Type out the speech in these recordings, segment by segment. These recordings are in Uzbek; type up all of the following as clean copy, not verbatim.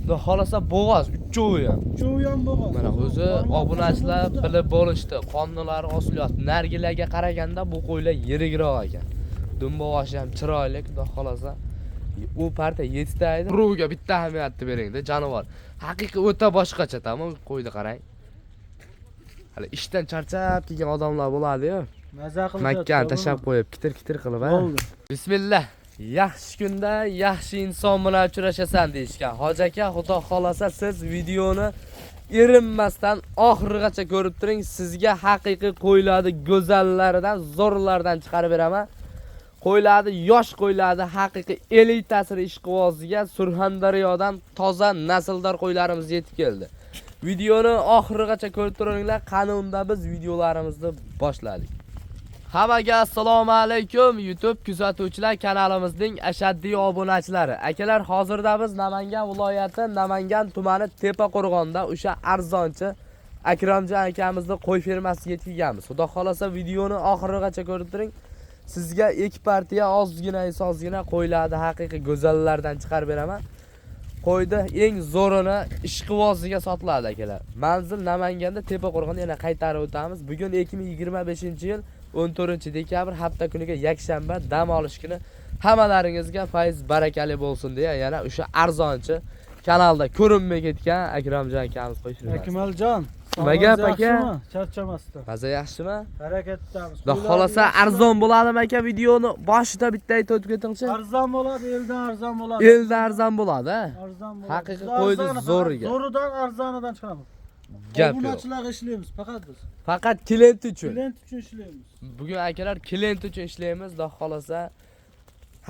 Xudo xolasa bo'g'oz, uchovi ham. Uchovi ham bo'g'oz. Mana o'zi obunachilar bilib bo'lishdi. Qonlilari osilyapti. Nargilarga qaraganda bu qo'ylar yirikroq ekan. Dumboshi ham chiroyli, xudo xolasa. U partiya 7 ta edi. Ruga bitta ahamiyatni beringda, jonivor. Haqiqiy o'ta boshqacha, tamom qo'yni qarang. Hali ishdan charchab kelgan odamlar bo'ladi-yu. Maza qilib. Makkani tashlab qo'yib, kitir-kitir qilib, ha. Bo'ldi. Bismillah. Yaxshi kunda yaxshi inson bilan uchrashasan deyishgan. Hoji aka, xudo xolasa siz videoni erinmasdan oxirigacha ko'rib turing. Sizga haqiqiy qo'ylarni go'zallaridan, zo'rlaridan chiqarib beraman. Qo'ylarni, yosh qo'ylarni haqiqiy elitasini ishqiboziga Surxondaryodan toza nasldor qo'ylarimiz yetib keldi. Videoni oxirigacha ko'rib turinglar. Qani unda biz videolarimizni boshladik. Hammaga assalomu alaykum YouTube kuzatuvchilar, kanalimizning ashaddiy obunachilari. Akalar, hozirda biz Namangan viloyati, Namangan tumani Tepaqo'rg'onda o'sha arzonchi Akromjon akamizni qo'y fermasiga yetib kelganmiz. Xudo xolasa videoni oxirigacha ko'rib turing. Sizga ikki partiya ozgina ozgina qo'ylarni haqiqiy go'zallardan chiqarib beraman. Qo'yni eng zo'rini ishqiboziga sotiladi akalar. Manzil Namanganda Tepaqo'rg'onda, yana qaytarib o'tamiz. Bugun 2025-yil 14 dekabr hafta kuniga yakshanba, dam olish kuni. Hammalaringizga fayz barakali bo'lsin deya yana o'sha arzonchi kanalda ko'rinmay ketgan Akromjon akamiz qo'y fermasi. Akmaljon. Nima gap, aka? Charchamasdan. Maza yaxshimi? Harakatdamiz. Xudo xolasa arzon bo'ladimi aka? Videoni boshida bitta aytib o'tib ketingchi. Arzon bo'ladi, eldan arzon bo'ladi. Elda arzon bo'ladi, ha? Arzon bo'ladi. Haqiqiy Biz qo'yni arzoni faqat zo'riga. Zo'ridan, arzonidan chiqaramiz. Gap yo'q. Obunachilarga ishlaymiz faqat biz. Faqat klient uchun. Klient uchun ishlaymiz. Bugun akalar klient uchun ishlaymiz, xudo xolasa.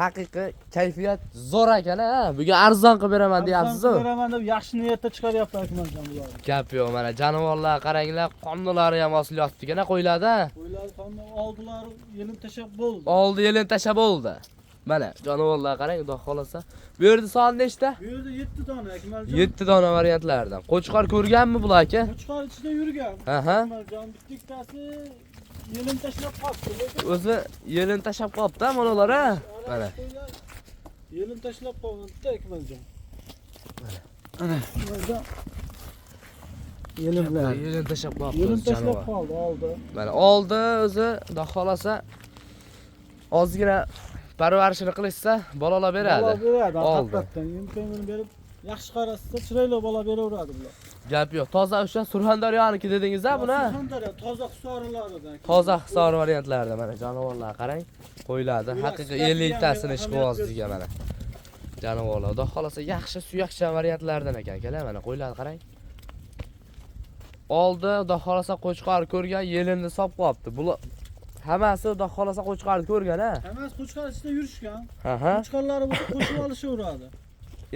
Haqiqiy kayfiyat zo'r ekan, ha? Bugun arzon qilib beraman deyapsiz-ku. Arzon qilib beraman deb yaxshi niyatda chiqaryapti Akmaljon bularni. Gap yo'q, mana jonivorlar qaranglar, qonlilari ham osilyapti ekan, qo'ylarda. Qo'ylar qonni oldilari yelin tashlab bo'ldi. Oldi yelin tashlab bo'ldi. Mana jonivorlar qarang, xudo xolasa. Bu yerda son nechta? Bu yerda 7 dona Akmaljon. 7 dona variantlardan. Qo'chqor ko'rganmi bular aka? Qo'chqor ichida yurgan. Aha. Akmaljon bittasi yelin tashlab qoldi. Lekin O'zi yelin tashlab qolibdi mana ular, ha? Mana. Yelin tashlab qoldi Akmaljon. Mana. Akmaljon. Yelimlar. Yelin tashlab qolibdi Yelin o'zi tashlab jonivor. qoldi oldi. Mana oldi o'zi, xudo xolasa ozgina parvarishini qilishsa bolalar beradi. Bola beradi, Oldi. haqiqatdan. Yem-pemini berib, yaxshi qarashsa chiroyli bola beraveradi bular. Gap yo'q. Toza o'sha Surxondaryoniki dedingiz-a buni? Surxondaryo toza hisorilaridan. Toza hisor variantlarida mana jonivorlar qarang. Qo'ylardi. Bular Haqiqiy sifati ham elitasini ahamiyat ishqiboziga mana. Jonivorlar. Xudo xolasa yaxshi suyakcha variantlardan ekan akalar, mana qo'ylarni qarang. Oldi, xudo xolasa qo'chqor ko'rgan, yelinni solib qo'yibdi. Bular hammasi xudo xolasa qo'chqorni ko'rgan, ha? Hammasi qo'chqor ichida yurishgan. Aha. Qo'chqorlari bo'lsa qo'shib olishaveradi.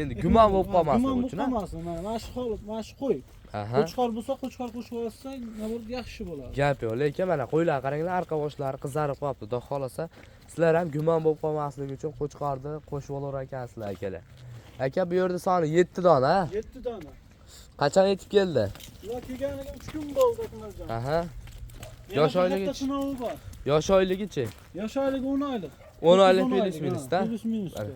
Endi gumon bo'lib qolmasin Gumon bo'lib uchun, ha? qolmasin. Mana mana shu holat, mana shu qo'y. Aha. Qo'chqor bo'lsa qo'chqor qo'shib olsa, naborot yaxshi bo'ladi. Gap yo'q, lekin mana qo'ylar qaranglar, arqa boshlari qizarib qolibdi. Xudo xolasa sizlar ham gumon bo'lib qolmasligi uchun qo'chqorni qo'shib olar ekansizlar akalar. Aka, bu yerda soni 7 dona, ha? 7 dona. Qachon yetib keldi? Ular kelganiga 3 kun bo'ldi Akmaljon. Aha. Yana Yosh bir oyligi hafta sinovi bor. Yosh oyligichi? Yosh oyligi 10 oylik. 10 oylik 10 plus minusda. Plus minusda. Mana.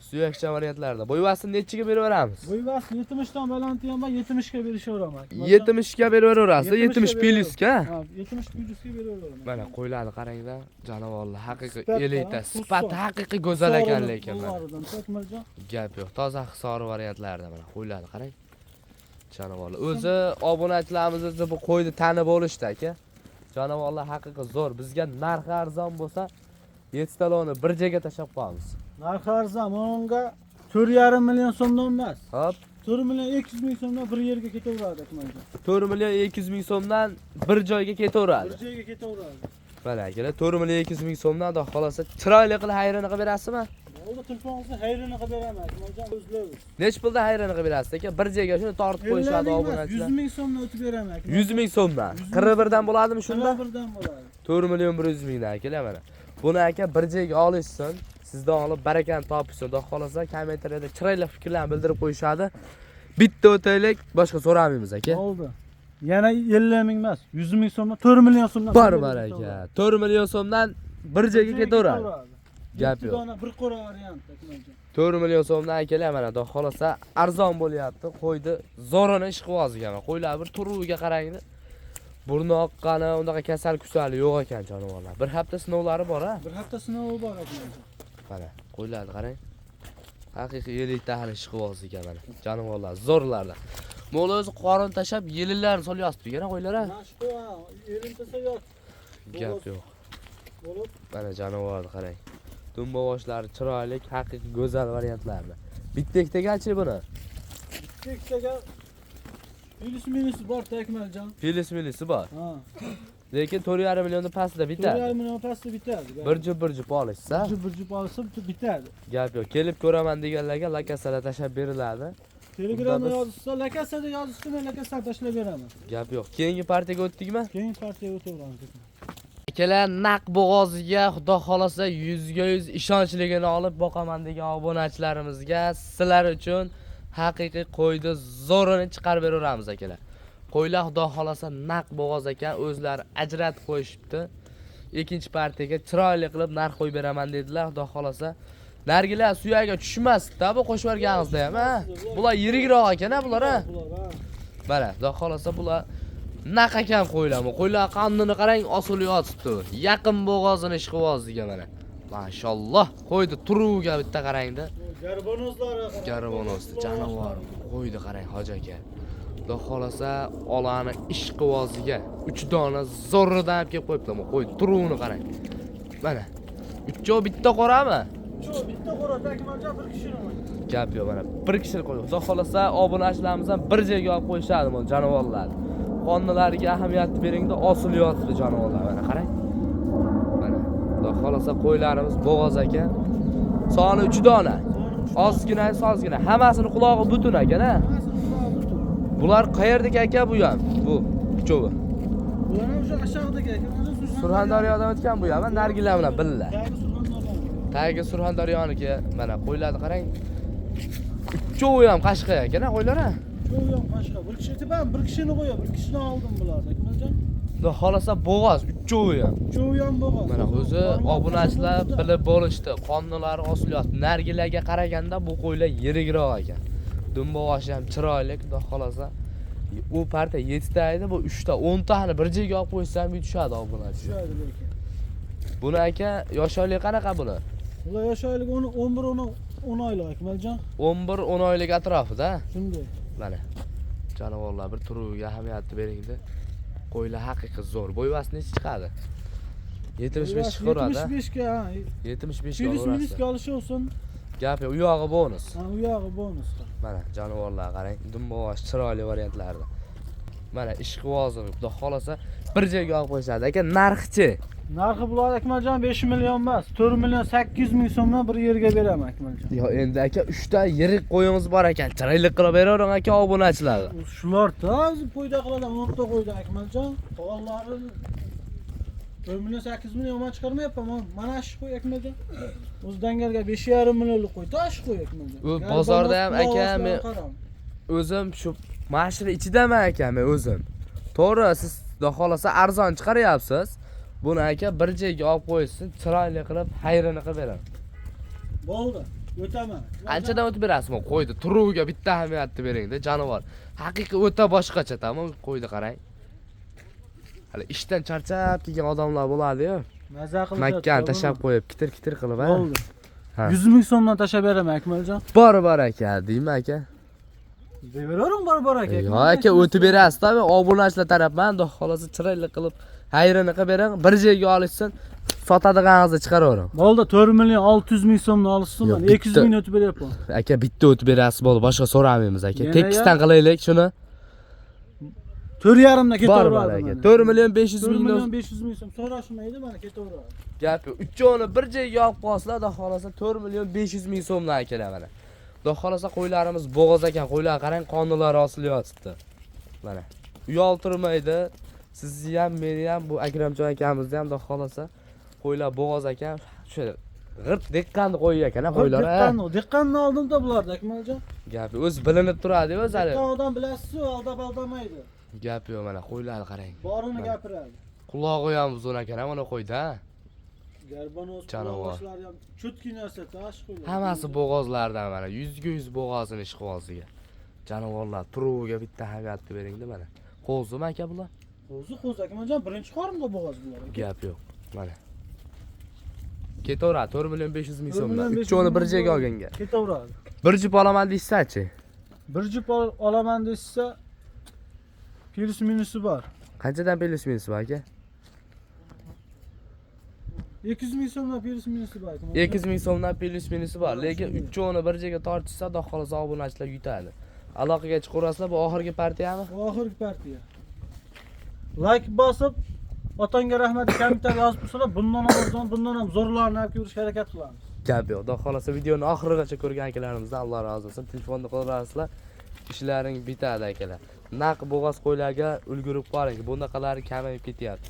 Suyakcha variantlarda. Bo'yvasini nechiga berib yuboramiz? Bo'yvasi 70 dan baland ham bor, 70 ga berishaveraman. 70 ga berib yuborasiz, 70 70 ga plusga. Ha, 70 plusga beraveraman. Mana qo'ylarni qaranglar, jonivorlar haqiqiy Sifat, elita, ha, sifati xususan. haqiqiy go'zal ekan lekin mana. Bo'laridan, Akmaljon. Gap yo'q. Toza hisori variantlarida mana qo'ylarni qarang. Jonivorlar. O'zi obunachilarimiz o'zi bu qo'yni tanib olishdi aka. Jonivorlar haqiqiy zo'r. Bizga narxi arzon bo'lsa, 7 taloni bir joyga tashlab qo'yamiz. Narxi arzon, unga 4,5 million so'mdan emas. Hop, 4 million 200 ming so'mdan bir yerga ketaveradi Akmaljon. 4 million 200 ming so'mdan bir joyga ketaveradi. Bir joyga ketaveradi. Mana akalar, 4 million 200 ming so'mdan xudo xolasa chiroyli qilib hayrini qilib berasizmi? Oldi telefon qilsa hayrini qilib beraman Akmaljon, o'zlari. Nech pulda hayrini qilib berasiz aka? Bir joyga shuni tortib qo'yishadi 100 obunachilar. ming so'mdan o'tib beraman Akmaljon. 100 ming so'mdan. 41 dan bo'ladimi shunda? Birdan bo'ladi. 4 million 100 mingdan akalar mana. Buni aka bir joyga olishsin, sizdan olib barakani topishsin. Xudo xolasa kommentariyada chiroyli fikrlarni bildirib qo'yishadi. Bitta o'taylik, boshqa so'ramaymiz aka. Oldi. Yana 50 ming emas, 100 ming so'mdan 4 million so'mdan. Bor bor aka. 4 million so'mdan bir joyga ketaveradi. Gap Gap yo'q. Dona bir qo'ra variant Akmaljon. 4 million so'mdan akalar mana xudo xolasa arzon bo'lyapti. Qo'yni zo'rini ishqiboziga. Qo'ylar bir turuviga qarangda. Burni oqqani, unaqa kasal kusali yo'q ekan jonivorlar. Bir hafta sinovlari bor ha. Bir hafta sinovi bor Akmaljon. Mana qo'ylarni qarang. Haqiqiy elita hali ishqiboziga mana. Jonivorlar zo'rlarda. Mo'la o'zi qorin tashab yelilarni solyapti yana qo'ylar ha. Mana shu qo'y, ha, erintirsa yot. Gap yo'q. Bo'lib Mana jonivorni qarang. Dumbavoshlari chiroyli, haqiqiy go'zal variantlarni. Bitta ikkitagachi buni. bitta ikkitaga Minus minusi bor Akmaljon. Filis milisi bor. Ha. Lekin 4,5 milliondan pastida bitadi. 4,5 million pastda bitadi. Bir jup bir jup olishsa, Bir jup olsa bitadi. gap yo'q. Kelib ko'raman deganlarga lakasalar tashlab beriladi. Telegramda Unda biz- yozishsa, lakasada yozishsa men lakasada tashlab beraman. Gap yo'q. Keyingi partiyaga o'tdikmi? Keyin partiyaga o'taveramiz. Akalar naq bo'g'oziga xudo xolasa 100% ishonchligini olib boqaman degan obunachilarimizga sizlar uchun haqiqiy qo'yni zo'rini chiqarib beraveramiz akalar. Qo'ylar xudo xolasa naq bo'g'oz ekan, o'zlari ajratib qo'yishibdi. Ikkinchi partiyaga chiroyli qilib narx qo'yib beraman dedilar, xudo xolasa. Nargilar suyaga tushmasdi-da bu qo'shib yuborganingizda ham, ha? Bular yirikroq ekan, ha bular, ha? Bular, ha. Mana, xudo xolasa bular naq ekan qo'ylar. Bu qo'ylar qandini qarang, osilib yotibdi. Yaqin bo'g'ozini ishqiboziga mana. Mashalloh, qo'ydi turuviga bitta qarangda. Garbonozlari qarang. Garbonosni jonivor qo'ydi qarang hoji aka. Xudo xolasa olani ishqiboziga 3 dona zo'ridan olib kelib qo'yibdi. Bu qo'ydi turuvini qarang. Mana. Uchov bitta qorami? Shu bitta qo'ra Akmaljon bir kishini qo'y. Gap yo'q mana. Bir kishini qo'ydi. Xudo xolasa obunachilarimiz ham bir joyga olib qo'yishadi bu jonivorlarni. Qonunlarga ahamiyat beringda osil yotibdi jonivorlar mana qarang. Mana xudo xolasa qo'ylarimiz bo'g'oz ekan. Soni 3 dona. Ozgina, ozgina. Hammasini qulog'i butun ekan ha. Hammasini qulog'i butun. Bular qayerdagi aka bu ham? Bu uchovi. Bular ham o'sha aşağıdaki Akmaljon Surxondaryodan o'tgan bu ham, nargilar bilan billa. Tagi Surxondaryo. Tagi Surxondaryoniki. Mana qo'ylarni qarang. Uchovi ham qashqa ekan ha qo'ylar ha. Cho'v ham qashqa. Bir kishi tepam, bir kishini qo'ya, bir kishini oldim bularda Akmaljon. Xudo xolasa bo'g'oz uchovi ham. Cho'v ham bo'g'oz. Mana o'zi obunachilar bilib bo'lishdi. Qonunlari osilyapti. Nargilarga qaraganda bu qo'ylar yirikroq ekan. Dumbovoshi ham chiroyli, xudo xolasa. U partiya 7 ta edi, bu 3 ta, 10 tani bir joyga olib qo'ysa ham yutishadi obunachi. Tushadi lekin. Buni aka yosh oylik qanaqa buni? Bular yosh oyligi 11 10 10 oylik Akmaljon. 11 10 oylik atrofida. Shunday. Mana. Jonivorlar bir turuviga ahamiyat beringda. Qo'ylar haqiqiy zo'r. Bo'yvasi necha chiqadi? 75 chiqaveradi. 75 ga, ha. 75 ga Minus olaverasiz. minusga olisholsin. Gap yo'q, u yog'i bonus. Ha, u yog'i bonus. Mana jonivorlar qarang, dumbovosh chiroyli variantlarda. Mana ishqibozi, xudo xolasa bir joyga olib qo'yishadi. Aka narxichi? Narxi bular Akmaljon 5 million emas, 4 million 800 ming so'mdan bir yerga beraman Akmaljon. Yo, endi aka 3 ta yirik qo'yingiz bor ekan. Chiroyli qilib beravering aka obunachilarga. Shular o'zi foyda qiladi, 10 ta qo'ydi Akmaljon. Qolganlari 4 million 800 ming yomon chiqarmayapman. Mana shu qo'y Akmaljon. O'zi dangalga 5,5 millionlik qo'y, tosh qo'y Akmaljon. U bozorda ham aka men o'zim shu mashina ichidaman aka men o'zim. To'g'ri, siz xudo xolasa arzon chiqaryapsiz. Buni aka bir joyga olib qo'yishsin, chiroyli qilib xayrini qilib beraman. Bo'ldi, o'taman. Qanchadan o'tib berasiz bu qo'yni? Turuviga bitta ahamiyatni beringda, jonivor. Haqiqiy o'ta boshqacha, tamom qo'yni qarang. Hali ishdan charchab kelgan odamlar bo'ladi-yu. Maza qilib Makkani tashlab qo'yib, kitir-kitir qilib, ha. Bo'ldi. Ha. 100 ming so'mdan tashlab beraman Akmaljon. Bor bor aka, deymi aka? Beravering bor bor aka. Yo'q aka, o'tib berasiz tabi, obunachilar tarafman, xudo xolasa chiroyli qilib xayrini qilib bering, bir joyga olishsin, sotadiganingizni chiqaravering. Bo'ldi, 4 million 600 ming so'mni olishsin, Yo'q, mana 200 bitta- ming o'tib beryapman. Aka bitta o'tib berasiz bo'ldi, boshqa so'ramaymiz aka. Yana Tekisdan qilaylik shuni. 4,5 da Bor ketaveradi. bor aka. 4 million 500 4 ming million 500 ming so'm so'rashmaydi, mana ketaveradi. Gap yo'q. Uchovini bir joyga olib qolsalar, xudo xolasa 4 million 500 ming so'mdan akalar mana. Xudo xolasa qo'ylarimiz bo'g'oz ekan. Qo'ylar qarang, qonunlari osilib yotibdi. Mana. Uyaltirmaydi. Sizni ham, meni ham, bu Akramjon akamizni ham xudo xolasa qo'ylar bo'g'oz ekan. Shu g'irt deqqanni qo'y ekan, ha qo'ylar. Ha. Diqqanni, diqqanni oldim-da bularda Akmaljon. Gap yo'q. O'zi bilinib turadi o'zi hali. Diqqan odam bilasiz-ku, aldab aldamaydi. Gap yo'q mana qo'ylarni qarang. Borini Mana. gapiradi. Qulog'i ham uzun ekan, ha mana qo'yda. Ha. Garbonoz, Janivor. quloqboshlari ham чёткий narsa, tash qo'ylar. Hammasi bo'g'ozlardan mana 100% bo'g'ozini ishqiboziga. Jonivorlar turuviga bitta ahamiyatni beringda mana. Qo'zimi aka bular? Qo'zi, qo'zi Akmaljon, birinchi qoringa bo'g'oz bular aka. Gap yo'q. Mana. Ketaveradi 4 million 500 ming 4 so'mdan. million 500 Uchovini bir ming joyga so'm. olganga. Ketaveradi. Bir jup olaman deyishsa-chi? Bir jup olaman desa плюс minusi bor. Qanchadan плюс minusi bor aka? 200 ming so'mdan плюс minusi bor. Akmaljon. 200 ming so'mdan плюс minusi bor, lekin uchovini bir joyga tortishsa, xudo xohlasa obunachilar yutadi. Aloqaga chiqaverasizlar, bu oxirgi partiyami? Bu oxirgi partiya. Like bosib, otangga rahmat kommentariy yozib tursalar, bundan ham arzon, bundan ham zo'rlarini olib kelishga harakat qilamiz. Gap yo'q. Xudo xohlasa videoni oxirigacha ko'rgan akalarimizdan Alloh rozi bo'lsin. Telefonni qo'yasizlar, ishlaring bitadi akalar. Naq bo'g'oz qo'ylarga ulgurib qoling. Bunaqalari kamayib ketyapti.